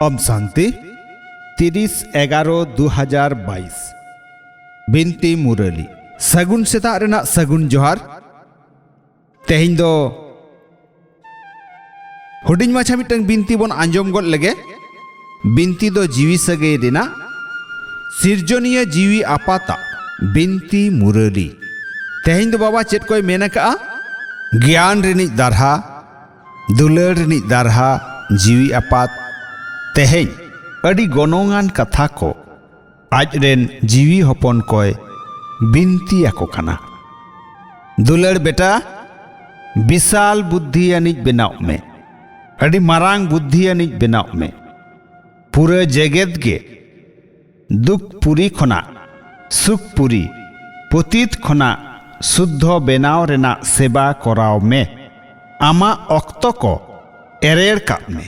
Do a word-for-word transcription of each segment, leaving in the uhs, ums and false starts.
ᱳᱢ ᱥᱟᱱᱛᱤ᱾ ᱛᱤᱨᱤᱥ ᱮᱜᱟᱨᱚ ᱫᱩ ᱦᱟᱡᱟᱨ ᱵᱟᱭᱤᱥ᱾ ᱵᱤᱱᱛᱤ ᱢᱩᱨᱟᱹᱞᱤ᱾ ᱥᱟᱹᱜᱩᱱ ᱥᱮᱛᱟᱜ ᱨᱮᱱᱟᱜ ᱥᱟᱹᱜᱩᱱ ᱡᱚᱦᱟᱨ᱾ ᱛᱮᱦᱮᱧ ᱫᱚ ᱦᱩᱰᱤᱧ ᱢᱟᱪᱷᱟ ᱢᱤᱫᱴᱟᱝ ᱵᱤᱱᱛᱤ ᱵᱚᱱ ᱟᱸᱡᱚᱢ ᱜᱚᱫ ᱞᱮᱜᱮ᱾ ᱵᱤᱱᱛᱤ ᱫᱚ ᱡᱤᱣᱤ ᱥᱟᱹᱜᱟᱹᱭ ᱨᱮᱱᱟᱜ, ᱥᱤᱨᱡᱚᱱᱤᱭᱟᱹ ᱡᱤᱣᱤ ᱟᱯᱟᱛᱟᱜ ᱵᱤᱱᱛᱤ ᱢᱩᱨᱟᱹᱞᱤ᱾ ᱛᱮᱦᱮᱧ ᱫᱚ ᱵᱟᱵᱟ ᱪᱮᱫ ᱠᱚᱭ ᱢᱮᱱ ᱟᱠᱟᱜᱼᱟ? ᱜᱮᱭᱟᱱ ᱨᱤᱱᱤᱡ ᱫᱟᱨᱦᱟ, ᱫᱩᱞᱟᱹᱲ ᱨᱤᱱᱤᱡ ᱫᱟᱨᱦᱟ, ᱡᱤᱣᱤ ᱟᱯᱟᱛ ᱛᱮᱦᱮᱧ ᱟᱹᱰᱤ ᱜᱚᱱᱚᱝᱟᱱ ᱠᱟᱛᱷᱟ ᱠᱚ ᱟᱡ ᱨᱮᱱ ᱡᱤᱣᱤ ᱦᱚᱯᱚᱱ ᱠᱚᱭ ᱵᱤᱱᱛᱤ ᱟᱠᱚ ᱠᱟᱱᱟ᱾ ᱫᱩᱞᱟᱹᱲ ᱵᱮᱴᱟ, ᱵᱤᱥᱟᱞ ᱵᱩᱫᱽᱫᱷᱤ ᱟᱹᱱᱤᱡ ᱵᱮᱱᱟᱣ ᱢᱮ, ᱟᱹᱰᱤ ᱢᱟᱨᱟᱝ ᱵᱩᱫᱽᱫᱷᱤ ᱟᱹᱱᱤᱡ ᱵᱮᱱᱟᱣ ᱢᱮ᱾ ᱯᱩᱨᱟᱹ ᱡᱮᱜᱮᱛ ᱜᱮ ᱫᱩᱠ ᱯᱩᱨᱤ ᱠᱷᱚᱱᱟᱜ ᱥᱩᱠ ᱯᱩᱨᱤ, ᱯᱚᱛᱤᱛ ᱠᱷᱚᱱᱟᱜ ᱥᱩᱫᱽᱫᱷᱚ ᱵᱮᱱᱟᱣ ᱨᱮᱱᱟᱜ ᱥᱮᱵᱟ ᱠᱚᱨᱟᱣ ᱢᱮ᱾ ᱟᱢᱟᱜ ᱚᱠᱛᱚ ᱠᱚ ᱮᱨᱮᱲ ᱠᱟᱜ ᱢᱮ,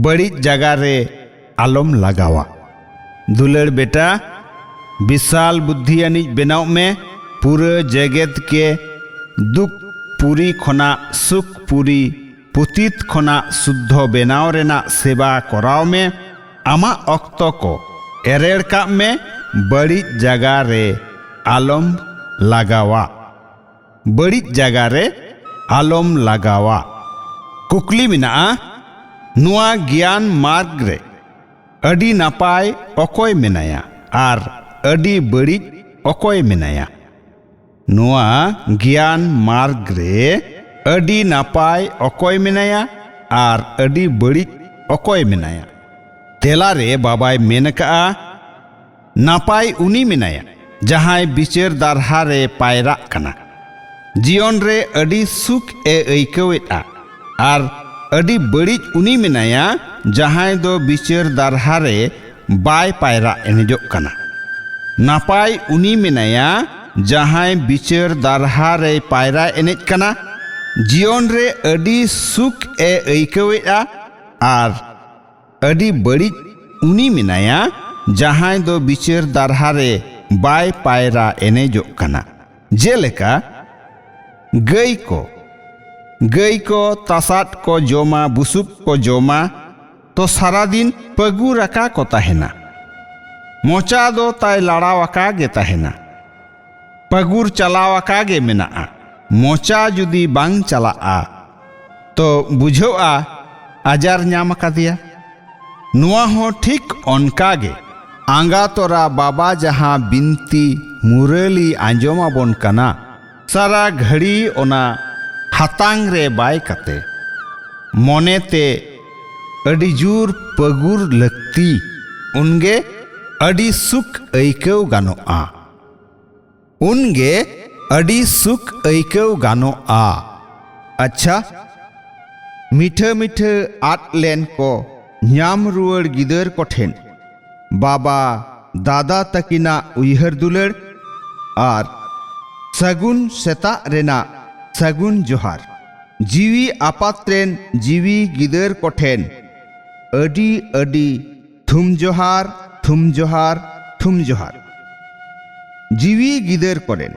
ᱵᱟᱹᱲᱤᱡ ᱡᱟᱜᱟ ᱨᱮ ᱟᱞᱚᱢ ᱞᱟᱜᱟᱣᱟ᱾ ᱫᱩᱞᱟᱹᱲ ᱵᱮᱴᱟ, ᱵᱤᱥᱟᱞ ᱵᱩᱫᱽᱫᱷᱤ ᱟᱹᱱᱤᱡ ᱵᱮᱱᱟᱣ ᱢᱮ᱾ ᱯᱩᱨᱟᱹ ᱡᱮᱜᱮᱛ ᱜᱮ ᱫᱩᱠ ᱯᱩᱨᱤ ᱠᱷᱚᱱᱟᱜ ᱥᱩᱠ ᱯᱩᱨᱤ, ᱯᱚᱛᱤᱛ ᱠᱷᱚᱱᱟᱜ ᱥᱩᱫᱽᱫᱷᱚ ᱵᱮᱱᱟᱣ ᱨᱮᱱᱟᱜ ᱥᱮᱵᱟ ᱠᱚᱨᱟᱣ ᱢᱮ᱾ ᱟᱢᱟᱜ ᱚᱠᱛᱚ ᱠᱚ ᱮᱨᱮᱲ ᱠᱟᱜ ᱢᱮ, ᱵᱟᱹᱲᱤᱡ ᱡᱟᱜᱟ ᱨᱮ ᱟᱞᱚᱢ ᱞᱟᱜᱟᱣᱟ᱾ ᱵᱟᱹᱲᱤᱡ ᱡᱟᱭᱜᱟ ᱨᱮ ᱟᱞᱚᱢ ᱞᱟᱜᱟᱣᱟ᱾ ᱠᱩᱠᱞᱤ ᱢᱮᱱᱟᱜᱼᱟ, ᱱᱚᱣᱟ ᱜᱮᱭᱟᱱ ᱢᱟᱨᱜᱽ ᱨᱮ ᱟᱹᱰᱤ ᱱᱟᱯᱟᱭ ᱚᱠᱚᱭ ᱢᱮᱱᱟᱭᱟ ᱟᱨ ᱟᱹᱰᱤ ᱵᱟᱹᱲᱤᱡ ᱚᱠᱚᱭ ᱢᱮᱱᱟᱭᱟ? ᱱᱚᱣᱟ ᱜᱮᱭᱟᱱ ᱢᱟᱨᱜᱽ ᱨᱮ ᱟᱹᱰᱤ ᱱᱟᱯᱟᱭ ᱚᱠᱚᱭ ᱢᱮᱱᱟᱭᱟ ᱟᱨ ᱟᱹᱰᱤ ᱵᱟᱹᱲᱤᱡ ᱚᱠᱚᱭ ᱢᱮᱱᱟᱭᱟ? ᱛᱮᱞᱟ ᱨᱮ ᱵᱟᱵᱟᱭ ᱢᱮᱱ ᱟᱠᱟᱜᱼᱟ, ᱱᱟᱯᱟᱭ ᱩᱱᱤ ᱢᱮᱱᱟᱭᱟ, ᱡᱟᱦᱟᱸᱭ ᱵᱤᱪᱟᱹᱨ ᱫᱟᱨᱦᱟ ᱨᱮ ᱯᱟᱭᱨᱟᱜ ᱠᱟᱱᱟ, ᱡᱤᱭᱚᱱ ᱨᱮ ᱟᱹᱰᱤ ᱥᱩᱠ ᱮ ᱟᱹᱭᱠᱟᱹᱣᱮᱫᱼᱟ, ᱟᱨ ᱟᱹᱰᱤ ᱵᱟᱹᱲᱤᱡ ᱩᱱᱤ ᱢᱮᱱᱟᱭᱟ, ᱡᱟᱦᱟᱸᱭ ᱫᱚ ᱵᱤᱪᱟᱹᱨ ᱫᱟᱨᱦᱟ ᱨᱮ ᱵᱟᱭ ᱯᱟᱭᱨᱟ ᱮᱱᱮᱡᱚᱜ ᱠᱟᱱᱟ᱾ ᱱᱟᱯᱟᱭ ᱩᱱᱤ ᱢᱮᱱᱟᱭᱟ, ᱡᱟᱦᱟᱸᱭ ᱵᱤᱪᱟᱹᱨ ᱫᱟᱨᱦᱟ ᱨᱮᱭ ᱯᱟᱭᱨᱟ ᱮᱱᱮᱡ ᱠᱟᱱᱟ᱾ ᱡᱤᱭᱚᱱ ᱨᱮ ᱟᱹᱰᱤ ᱥᱩᱠ ᱮ ᱟᱹᱭᱠᱟᱹᱣᱮᱫᱼᱟ, ᱟᱨ ᱟᱹᱰᱤ ᱵᱟᱹᱲᱤᱡ ᱩᱱᱤ ᱢᱮᱱᱟᱭᱟ, ᱡᱟᱦᱟᱸᱭ ᱫᱚ ᱵᱤᱪᱟᱹᱨ ᱫᱟᱨᱦᱟ ᱨᱮ ᱵᱟᱭ ᱯᱟᱭᱨᱟ ᱮᱱᱮᱡᱚᱜ ᱠᱟᱱᱟ᱾ ᱡᱮᱞᱮᱠᱟ, ᱜᱟᱹᱭ ᱠᱚ, ᱜᱟᱹᱭ ᱠᱚ ᱛᱟᱥᱟᱫ ᱠᱚ ᱡᱚᱢᱟ, ᱵᱩᱥᱩᱵ ᱠᱚ ᱡᱚᱢᱟ, ᱛᱚ ᱥᱟᱨᱟᱫᱤᱱ ᱯᱟᱹᱜᱩᱨ ᱟᱠᱟ ᱠᱚ ᱛᱟᱦᱮᱱᱟ᱾ ᱢᱚᱪᱟ ᱫᱚ ᱛᱟᱭ ᱞᱟᱲᱟᱣ ᱟᱠᱟ ᱜᱮ ᱛᱟᱦᱮᱱᱟ᱾ ᱯᱟᱹᱜᱩᱨ ᱪᱟᱞᱟᱣ ᱟᱠᱟ ᱜᱮ ᱢᱮᱱᱟᱜᱼᱟ᱾ ᱢᱚᱪᱟ ᱡᱩᱫᱤ ᱵᱟᱝ ᱪᱟᱞᱟᱜᱼᱟ, ᱛᱚ ᱵᱩᱡᱷᱟᱹᱜᱼᱟ ᱟᱡᱟᱨ ᱧᱟᱢ ᱟᱠᱟᱫᱮᱭᱟ᱾ ᱱᱚᱣᱟ ᱦᱚᱸ ᱴᱷᱤᱠ ᱚᱱᱠᱟ ᱜᱮ, ᱟᱸᱜᱟ ᱛᱚᱨᱟ ᱵᱟᱵᱟ ᱡᱟᱦᱟᱸ ᱵᱤᱱᱛᱤ ᱢᱩᱨᱟᱹᱞᱤ ᱟᱸᱡᱚᱢ ᱟᱵᱚᱱ ᱠᱟᱱᱟ, ᱥᱟᱨᱟ ᱜᱷᱟᱹᱲᱤ ᱚᱱᱟ ᱦᱟᱛᱟᱝ ᱨᱮ ᱵᱟᱭ ᱠᱟᱛᱮ ᱢᱚᱱᱮᱛᱮ ᱟᱹᱰᱤ ᱡᱳᱨ ᱯᱟᱹᱜᱩᱨ ᱞᱟᱹᱠᱛᱤ᱾ ᱩᱱᱜᱮ ᱟᱹᱰᱤ ᱥᱩᱠ ᱟᱹᱭᱠᱟᱹᱣ ᱜᱟᱱᱚᱜᱼᱟ᱾ ᱩᱱᱜᱮ ᱟᱹᱰᱤ ᱥᱩᱠ ᱟᱹᱭᱠᱟᱹᱣ ᱜᱟᱱᱚᱜᱼᱟ᱾ ᱟᱪᱪᱷᱟ, ᱢᱤᱴᱷᱟᱹ ᱢᱤᱴᱷᱟᱹ ᱟᱫ ᱞᱮᱱ ᱠᱚ ᱧᱟᱢ ᱨᱩᱣᱟᱹᱲ ᱜᱤᱫᱟᱹᱨ ᱠᱚᱴᱷᱮᱱ ᱵᱟᱵᱟ ᱫᱟᱫᱟ ᱛᱟᱹᱠᱤᱱᱟᱜ ᱩᱭᱦᱟᱹᱨ ᱫᱩᱞᱟᱹᱲ ᱟᱨ ᱥᱟᱹᱜᱩᱱ ᱥᱮᱛᱟᱜ ᱨᱮᱱᱟᱜ ᱥᱟᱹᱜᱩᱱ ᱡᱚᱦᱟᱨ᱾ ᱡᱤᱣᱤ ᱟᱯᱟᱛ ᱨᱮᱱ ᱡᱤᱣᱤ ᱜᱤᱫᱟᱹᱨ ᱠᱚᱴᱷᱮᱱ ᱟᱹᱰᱤ ᱟᱹᱰᱤ ᱛᱷᱩᱢ ᱡᱚᱦᱟᱨ, ᱛᱷᱩᱢ ᱡᱚᱦᱟᱨ, ᱛᱷᱩᱢ ᱡᱚᱦᱟᱨ᱾ ᱡᱤᱣᱤ ᱜᱤᱫᱟᱹᱨ ᱠᱚᱨᱮᱱ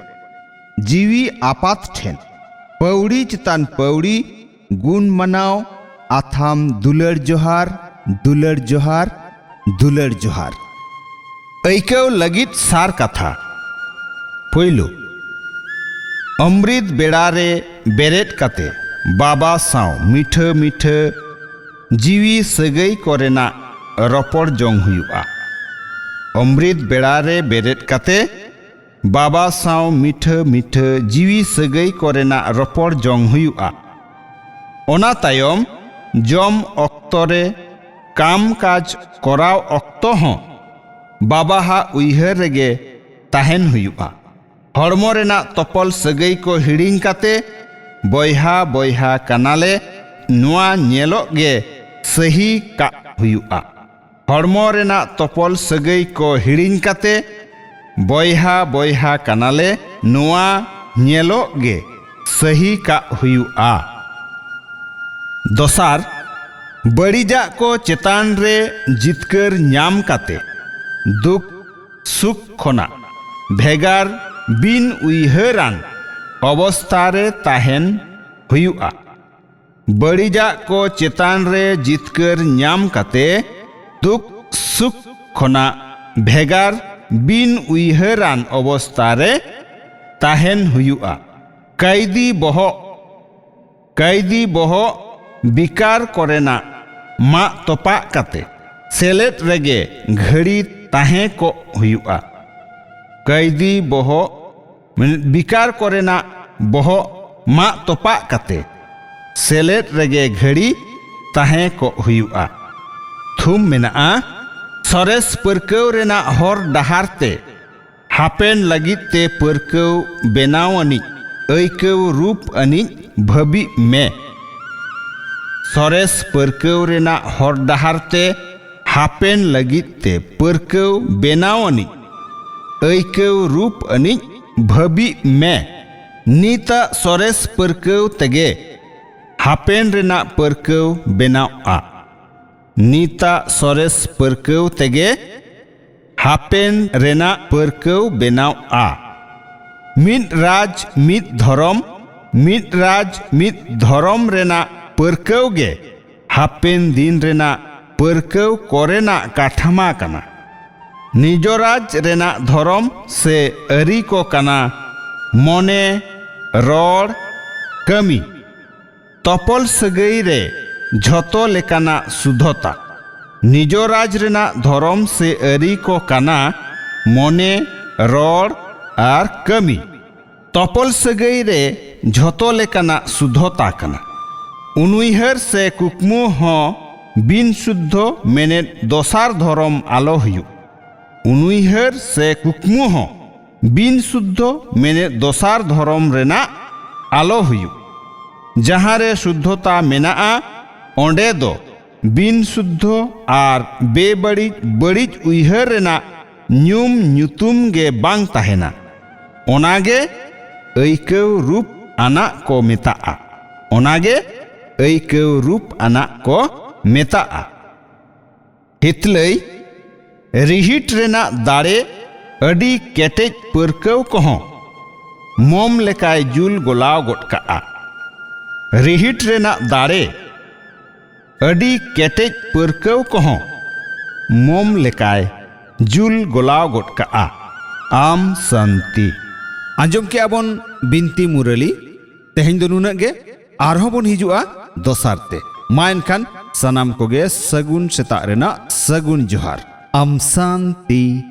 ᱡᱤᱣᱤ ᱟᱯᱟᱛ ᱴᱷᱮᱱ ᱯᱟᱹᱣᱲᱤ ᱪᱮᱛᱟᱱ ᱯᱟᱹᱣᱲᱤ ᱜᱩᱱ ᱢᱟᱱᱟᱣ, ᱟᱛᱷᱟᱢ ᱫᱩᱞᱟᱹᱲ ᱡᱚᱦᱟᱨ, ᱫᱩᱞᱟᱹᱲ ᱡᱚᱦᱟᱨ, ᱫᱩᱞᱟᱹᱲ ᱡᱚᱦᱟᱨ᱾ ᱟᱹᱭᱠᱟᱹᱣ ᱞᱟᱹᱜᱤᱫ ᱥᱟᱨ ᱠᱟᱛᱷᱟ᱾ ᱯᱳᱭᱞᱳ, ᱚᱢᱨᱤᱛ ᱵᱮᱲᱟ ᱨᱮ ᱵᱮᱨᱮᱫ ᱠᱟᱛᱮ ᱵᱟᱵᱟ ᱥᱟᱶ ᱢᱤᱴᱷᱟᱹ ᱢᱤᱴᱷᱟᱹ ᱡᱤᱣᱤ ᱥᱟᱹᱜᱟᱹᱭ ᱠᱚᱨᱮᱱᱟᱜ ᱨᱚᱯᱚᱲ ᱡᱚᱝ ᱦᱩᱭᱩᱜᱼᱟ᱾ ᱚᱢᱨᱤᱛ ᱵᱮᱲᱟ ᱨᱮ ᱵᱮᱨᱮᱫ ᱠᱟᱛᱮ ᱵᱟᱵᱟ ᱥᱟᱶ ᱢᱤᱴᱷᱟᱹ ᱢᱤᱴᱷᱟᱹ ᱡᱤᱣᱤ ᱥᱟᱹᱜᱟᱹᱭ ᱠᱚᱨᱮᱱᱟᱜ ᱨᱚᱯᱚᱲ ᱡᱚᱝ ᱦᱩᱭᱩᱜᱼᱟ᱾ ᱚᱱᱟ ᱛᱟᱭᱚᱢ ᱡᱚᱢ ᱚᱠᱛᱚ ᱨᱮ, ᱠᱟᱢ ᱠᱟᱡᱽ ᱠᱚᱨᱟᱣ ᱚᱠᱛᱚ ᱦᱚᱸ ᱵᱟᱵᱟᱦᱟᱜ ᱩᱭᱦᱟᱹᱨ ᱨᱮᱜᱮ ᱛᱟᱦᱮᱱ ᱦᱩᱭᱩᱜᱼᱟ᱾ ᱦᱚᱲᱢᱚ ᱨᱮᱱᱟᱜ ᱛᱚᱯᱚᱞ ᱥᱟᱹᱜᱟᱹᱭ ᱠᱚ ᱦᱤᱲᱤᱧ ᱠᱟᱛᱮ ᱵᱚᱭᱦᱟ ᱵᱚᱭᱦᱟ ᱠᱟᱱᱟᱞᱮ, ᱱᱚᱣᱟ ᱧᱮᱞᱚᱜ ᱜᱮ ᱥᱟᱹᱦᱤ ᱠᱟᱜ ᱦᱩᱭᱩᱜᱼᱟ᱾ ᱦᱚᱲᱢᱚ ᱨᱮᱱᱟᱜ ᱛᱚᱯᱚᱞ ᱥᱟᱹᱜᱟᱹᱭ ᱠᱚ ᱦᱤᱲᱤᱧ ᱠᱟᱛᱮ ᱵᱚᱭᱦᱟ ᱵᱚᱭᱦᱟ ᱠᱟᱱᱟᱞᱮ, ᱱᱚᱣᱟ ᱧᱮᱞᱚᱜ ᱜᱮ ᱥᱟᱹᱦᱤ ᱠᱟᱜ ᱦᱩᱭᱩᱜᱼᱟ᱾ ᱫᱚᱥᱟᱨ, ᱵᱟᱹᱲᱤᱡᱟᱜ ᱠᱚ ᱪᱮᱛᱟᱱ ᱨᱮ ᱡᱤᱛᱠᱟᱹᱨ ᱧᱟᱢ ᱠᱟᱛᱮ ᱫᱩᱠ ᱥᱩᱠ ᱠᱷᱚᱱᱟᱜ ᱵᱷᱮᱜᱟᱨ ᱵᱤᱱ ᱩᱭᱦᱟᱹᱨᱟᱱ ᱚᱵᱚᱥᱛᱷᱟ ᱨᱮ ᱛᱟᱦᱮᱱ ᱦᱩᱭᱩᱜᱼᱟ᱾ ᱵᱟᱹᱲᱤᱡᱟᱜ ᱠᱚ ᱪᱮᱛᱟᱱ ᱨᱮ ᱡᱤᱛᱠᱟᱹᱨ ᱧᱟᱢ ᱠᱟᱛᱮ ᱫᱩᱠ ᱥᱩᱠ ᱠᱷᱚᱱᱟᱜ ᱵᱷᱮᱜᱟᱨ ᱵᱤᱱ ᱩᱭᱦᱟᱹᱨᱟᱱ ᱚᱵᱚᱥᱛᱟ ᱨᱮ ᱛᱟᱦᱮᱱ ᱦᱩᱭᱩᱜᱼᱟ᱾ ᱠᱟᱹᱭᱫᱤ ᱵᱚᱦᱚᱜ ᱠᱟᱹᱭᱫᱤ ᱵᱚᱦᱚᱜ ᱵᱤᱠᱟᱨ ᱠᱚᱨᱮᱱᱟᱜ ᱢᱟᱜ ᱛᱚᱯᱟᱜ ᱠᱟᱛᱮ ᱥᱮᱞᱮᱫ ᱨᱮᱜᱮ ᱜᱷᱟᱹᱲᱤ ᱛᱟᱦᱮᱸ ᱠᱚᱜ ᱦᱩᱭᱩᱜᱼᱟ᱾ ᱠᱟᱹᱭᱫᱤ ᱵᱚᱦᱚᱜ ᱵᱤᱠᱟᱨ ᱠᱚᱨᱮᱱᱟᱜ ᱵᱚᱦᱚᱜ ᱢᱟᱜ ᱛᱚᱯᱟᱜ ᱠᱟᱛᱮ ᱥᱮᱞᱮᱫ ᱨᱮᱜᱮ ᱜᱷᱟᱹᱲᱤ ᱛᱟᱦᱮᱸ ᱠᱚᱜ ᱦᱩᱭᱩᱜᱼᱟ᱾ ᱛᱷᱩᱢ ᱢᱮᱱᱟᱜᱼᱟ, ᱥᱚᱨᱮᱥ ᱯᱟᱹᱨᱠᱟᱹᱣ ᱨᱮᱱᱟᱜ ᱦᱚᱨ ᱰᱟᱦᱟᱨ ᱛᱮ ᱦᱟᱯᱮᱱ ᱞᱟᱹᱜᱤᱫ ᱛᱮ ᱯᱟᱹᱨᱠᱟᱹᱣ ᱵᱮᱱᱟᱣ ᱟᱹᱱᱤᱡ ᱟᱹᱭᱠᱟᱹᱣ ᱨᱩᱯ ᱟᱹᱱᱤᱡ ᱵᱷᱟᱹᱵᱤᱜ ᱢᱮ᱾ ᱥᱚᱨᱮᱥ ᱯᱟᱹᱨᱠᱟᱹᱣ ᱨᱮᱱᱟᱜ ᱦᱚᱨ ᱰᱟᱦᱟᱨ ᱛᱮ ᱦᱟᱯᱮᱱ ᱞᱟᱹᱜᱤᱫ ᱛᱮ ᱯᱟᱹᱨᱠᱟᱹᱣ ᱵᱮᱱᱟᱣ ᱟᱹᱱᱤᱡ ᱟᱹᱭᱠᱟᱹᱣ ᱨᱩᱯ ᱟᱹᱱᱤᱡ ᱵᱷᱟᱹᱵᱤᱜ ᱢᱮ᱾ ᱱᱤᱛᱟᱜ ᱥᱚᱨᱮᱥ ᱯᱟᱹᱨᱠᱟᱹᱣ ᱛᱮᱜᱮ ᱦᱟᱯᱮᱱ ᱨᱮᱱᱟᱜ ᱯᱟᱹᱨᱠᱟᱹᱣ ᱵᱮᱱᱟᱣᱜᱼᱟ᱾ ᱱᱤᱛᱟᱜ ᱥᱚᱨᱮᱥ ᱯᱟᱹᱨᱠᱟᱹᱣ ᱛᱮᱜᱮ ᱦᱟᱯᱮᱱ ᱨᱮᱱᱟᱜ ᱯᱟᱹᱨᱠᱟᱹᱣ ᱵᱮᱱᱟᱣᱜᱼᱟ᱾ ᱢᱤᱫ ᱨᱟᱡᱽ ᱢᱤᱫ ᱫᱷᱚᱨᱚᱢ, ᱢᱤᱫ ᱨᱟᱡᱽ ᱢᱤᱫ ᱫᱷᱚᱨᱚᱢ ᱨᱮᱱᱟᱜ ᱯᱟᱹᱨᱠᱟᱹᱣ ᱜᱮ ᱦᱟᱯᱮᱱ ᱫᱤᱱ ᱨᱮᱱᱟᱜ ᱯᱟᱹᱨᱠᱟᱹᱣ ᱠᱚᱨᱮᱱᱟᱜ ᱠᱟᱴᱷᱟᱢᱟ ᱠᱟᱱᱟ᱾ ᱱᱤᱡᱚᱨᱟᱡᱽ ᱨᱮᱱᱟᱜ ᱫᱷᱚᱨᱚᱢ ᱥᱮ ᱟᱹᱨᱤ ᱠᱚ ᱠᱟᱱᱟ ᱢᱚᱱᱮ, ᱨᱚᱲ, ᱠᱟᱹᱢᱤ᱾ ᱛᱚᱯᱚᱞ ᱥᱟᱹᱜᱟᱹᱭ ᱨᱮ ᱡᱷᱚᱛᱚ ᱞᱮᱠᱟᱱᱟᱜ ᱥᱩᱫᱷᱚᱛᱟ᱾ ᱱᱤᱡᱚᱨᱟᱡᱽ ᱨᱮᱱᱟᱜ ᱫᱷᱚᱨᱚᱢ ᱥᱮ ᱟᱹᱨᱤ ᱠᱚ ᱠᱟᱱᱟ ᱢᱚᱱᱮ, ᱨᱚᱲ ᱟᱨ ᱠᱟᱹᱢᱤ᱾ ᱛᱚᱯᱚᱞ ᱥᱟᱹᱜᱟᱹᱭ ᱨᱮ ᱡᱷᱚᱛᱚ ᱞᱮᱠᱟᱱᱟᱜ ᱥᱩᱫᱷᱚᱛᱟ ᱠᱟᱱᱟ᱾ ᱩᱱᱩᱭᱦᱟᱹᱨ ᱥᱮ ᱠᱩᱠᱢᱩ ᱦᱚᱸ ᱵᱤᱱ ᱥᱩᱫᱽᱫᱷᱚ ᱢᱮᱱᱮᱫ ᱫᱚᱥᱟᱨ ᱫᱷᱚᱨᱚᱢ ᱟᱞᱚ ᱦᱩᱭᱩᱜ᱾ ᱩᱱᱩᱭᱦᱟᱹᱨ ᱥᱮ ᱠᱩᱠᱢᱩ ᱦᱚᱸ ᱵᱤᱱ ᱥᱩᱫᱽᱫᱷᱚ ᱢᱮᱱᱮᱫ ᱫᱚᱥᱟᱨ ᱫᱷᱚᱨᱚᱢ ᱨᱮᱱᱟᱜ ᱟᱞᱚ ᱦᱩᱭᱩᱜ᱾ ᱡᱟᱦᱟᱸ ᱨᱮ ᱥᱩᱫᱽᱫᱷᱚᱛᱟ ᱢᱮᱱᱟᱜᱼᱟ, ᱚᱸᱰᱮ ᱫᱚ ᱵᱤᱱ ᱥᱩᱫᱽᱫᱷᱚ ᱟᱨ ᱵᱮᱵᱟᱹᱲᱤᱡ ᱵᱟᱹᱲᱤᱡ ᱩᱭᱦᱟᱹᱨ ᱨᱮᱱᱟᱜ ᱧᱩᱢ ᱧᱩᱛᱩᱢ ᱜᱮ ᱵᱟᱝ ᱛᱟᱦᱮᱱᱟ᱾ ᱚᱱᱟᱜᱮ ᱟᱹᱭᱠᱟᱹᱣ ᱨᱩᱯ ᱟᱱᱟᱜ ᱠᱚ ᱢᱮᱛᱟᱜᱼᱟ᱾ ᱚᱱᱟᱜᱮ ᱟᱹᱭᱠᱟᱹᱣ ᱨᱩᱯ ᱟᱱᱟᱜ ᱠᱚ ᱢᱮᱛᱟᱜᱼᱟ᱾ ᱦᱤᱛᱞᱟᱹᱭ, ᱨᱤᱦᱤᱴ ᱨᱮᱱᱟᱜ ᱫᱟᱲᱮ ᱟᱹᱰᱤ ᱠᱮᱴᱮᱡ ᱯᱟᱹᱨᱠᱟᱹᱣ ᱠᱚᱦᱚᱸ ᱢᱚᱢ ᱞᱮᱠᱟᱭ ᱡᱩᱞ ᱜᱚᱞᱟᱣ ᱜᱚᱫ ᱠᱟᱜᱼᱟ᱾ ᱨᱤᱦᱤᱴ ᱨᱮᱱᱟᱜ ᱫᱟᱲᱮ, ᱟᱹᱰᱤ ᱠᱮᱴᱮᱡ ᱯᱟᱹᱨᱠᱟᱹᱣ ᱠᱚᱦᱚᱸ ᱢᱳᱢ ᱞᱮᱠᱟᱭ ᱡᱩᱞ ᱜᱚᱞᱟᱣ ᱜᱚᱫ ᱠᱟᱜᱼᱟ᱾ ᱟᱢ ᱥᱟᱱᱛᱤ᱾ ᱟᱸᱡᱚᱢ ᱠᱮᱜᱼᱟ ᱵᱚᱱ ᱵᱤᱱᱛᱤ ᱢᱩᱨᱟᱹᱞᱤ᱾ ᱛᱮᱦᱮᱧ ᱫᱚ ᱱᱩᱱᱟᱹᱜ ᱜᱮ, ᱟᱨᱦᱚᱸ ᱵᱚᱱ ᱦᱤᱡᱩᱜᱼᱟ ᱫᱚᱥᱟᱨ ᱛᱮ᱾ ᱢᱟ ᱮᱱᱠᱷᱟᱱ ᱥᱟᱱᱟᱢ ᱠᱚᱜᱮ ᱥᱟᱹᱜᱩᱱ ᱥᱮᱛᱟᱜ ᱨᱮᱱᱟᱜ ᱥᱟᱹᱜᱩᱱ ᱡᱚᱦᱟᱨ᱾ ᱟᱢ ᱥᱟᱱᱛᱤ